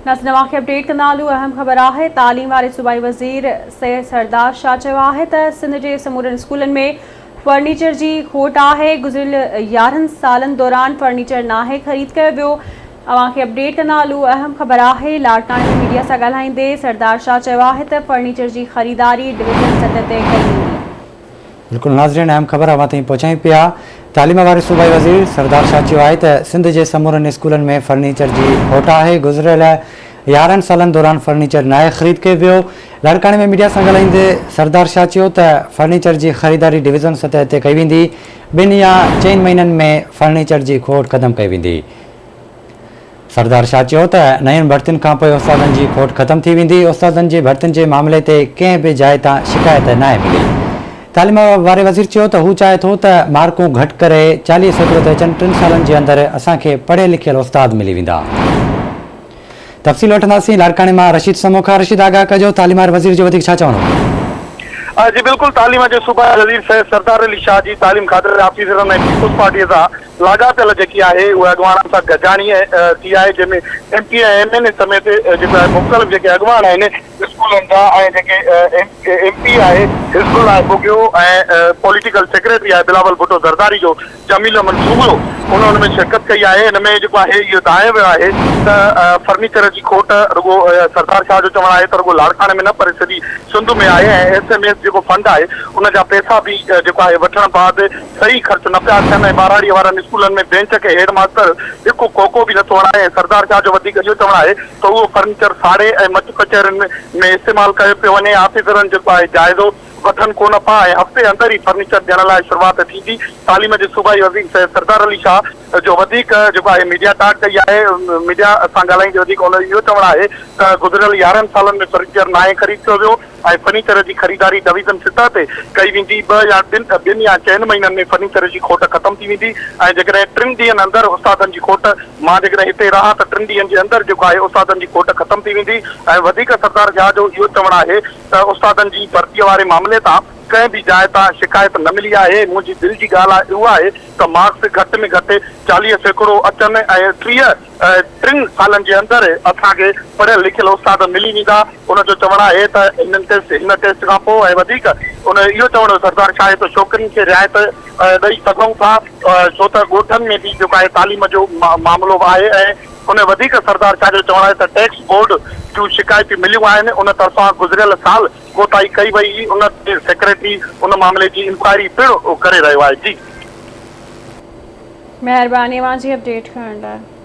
ناظرين اوهان کي اپڊيٽ ڪندا هلون اهم خبر آهي تعليم واري صوبائي وزير سيد سردار شاهه چيو آهي ته سنڌ جي سمورن اسڪولن ۾ فرنيچر جي کوٽ آهي گذريل 11 سالن دوران فرنيچر ناهي خريد ڪيو ويو اوهان کي اپڊيٽ ڪندا هلون اهم خبر آهي لاڙڪاڻي ۾ ميڊيا سان ڳالهائيندي سردار شاهه چيو آهي ته فرنيچر جي خريداري ڊويزن سطح تي ڪئي ويندي. بلڪل ناظرين اهم خبر اوهان تائين پهچايون پيا تعليم واري صوبائي وزير سردار شاهه چيو آهي ته سنڌ جي سمورن اسڪولن ۾ فرنيچر جي کوٽ آهي گذريل 11 سالن دوران فرنيچر ناهي خريد ڪيو ويو لاڙڪاڻي ۾ ميڊيا سان ڳالهائيندي سردار شاهه چيو ته فرنيچر جي خريداري ڊويزن سطح تي ڪئي ويندي ٻن يا چئن مهينن ۾ فرنيچر جي کوٽ ختم ڪئي ويندي. سردار شاهه چيو ته نين ڀرتين کانپوء استادن جي کوٽ ختم ٿي ويندي، استادن جي ڀرتين جي معاملي تي ڪنهن به جاء تان شڪايت ناهي ملي. تعليم واري وزير چيو ته هو چاهي ٿو ته مارڪون گهٽ ڪري 40% تي اچن، ٽن سالن جي اندر اسان کي پڙهيل لکيل استاد ملي ويندا. تفصيل وٺنداسين لاڙڪاڻي مان رشيد سمون کان، رشيد آگاهه ڪجو تعليم واري وزير جو وڌيڪ ڇا چوڻ هو؟ جي بلڪل تعليم جي صوبائي وزير سيد سردار علي شاهه جي تعليم کاتي جي آفيسرن ۽ پيپلز پارٽي سان لاڳاپيل جيڪي آهي اهي اڳواڻن سان گڏجاڻي ٿي آهي جنهن ۾ M P A ۽ M N A سميت جيڪو آهي مختلف جيڪي اڳواڻ آهن اسڪولن جا ۽ جيڪي ايم پي آهي حزب الله ٻگهيو ۽ پوليٽيڪل سيڪريٽري آهي بلاول ڀٽو زرداري جو جميل احمد سومرو ان ان ۾ شرڪت ڪئي آهي ان ۾ جيڪو آهي اهو دانهيو ويو آهي ته فرنيچر جي کوٽ رڳو سردار شاهه جو چوڻ آهي ته رڳو لاڙڪاڻي ۾ نه پر سڄي سنڌ ۾ آهي ۽ ايس ايم ايس جيڪو فنڊ آهي ان جا پئسا به جيڪو آهي وٺڻ بعد صحيح خرچ نه پيا ٿين ۽ ٻهراڙيء وارن اسڪولن ۾ بينچ کي هيڊ ماستر هڪ ڪوڪو به نٿو هڻائي ۽ سردار شاهه جو وڌيڪ اهو چوڻ آهي ته اهو فرنيچر ساڙي ۽ مچ ڪچهرين ۾ استعمال ڪيو پيو وڃي آفيسرن جيڪو آهي جائزو وٺن ڪونه پيا ۽ هفتي اندر ئي فرنيچر ڏيڻ لاء شروعات ٿيندي تعليم جي صوبائي وزير سيد سردار علي شاهه جو وڌيڪ جيڪو آهي ميڊيا ٽاڪ ڪئي آهي ميڊيا سان ڳالهائيندي وڌيڪ هن جو اهو چوڻ آهي ته گذريل 11 سالن ۾ فرنيچر ناهي خريد ڪيو ويو ۽ فرنيچر جي خريداري ڊويزن سطح تي ڪئي ويندي، ٻه يا ٻن ٻن يا چئن مهينن ۾ فرنيچر جي کوٽ ختم ٿي ويندي ۽ جيڪڏهن ٽن ڏينهن اندر استادن جي کوٽ مان جيڪڏهن هتي رهان ته ٽن ڏينهن جي اندر جيڪو آهي استادن جي کوٽ ختم ٿي ويندي ۽ وڌيڪ سردار شاهه جو اهو چوڻ آهي ته استادن جي ڀرتي واري معاملي تان ڪنهن به جاء تان شڪايت نه ملي آهي منهنجي دل جي ڳالهه اها آهي ته مارڪس گهٽ ۾ گهٽ 40% اچن ۽ 30 ٽن سالن جي اندر اسان کي پڙهيل لکيل استاد ملي ويندا. ان جو چوڻ آهي ته هنن ٽيسٽ هن ٽيسٽ کان پوء ۽ وڌيڪ ان اهو چوڻ هو سردار شاهه ته ڇوڪرين کي رعايت ڏئي سگهون ٿا ڇو ته ڳوٺن ۾ به جيڪو آهي تعليم جو معاملو به آهي ۽ ان وڌيڪ سردار شاهه جو چوڻ آهي ته ٽيڪس بورڊ جون شڪايتون مليون آهن ان طرفان گذريل سال ڪوتاهي ڪئي وئي هئي ان تي سيڪريٽري ان معاملي جي انڪوائري پڻ ڪري رهيو آهي جي. مهرباني اوهان جي اپڊيٽ ڪرڻ لاء.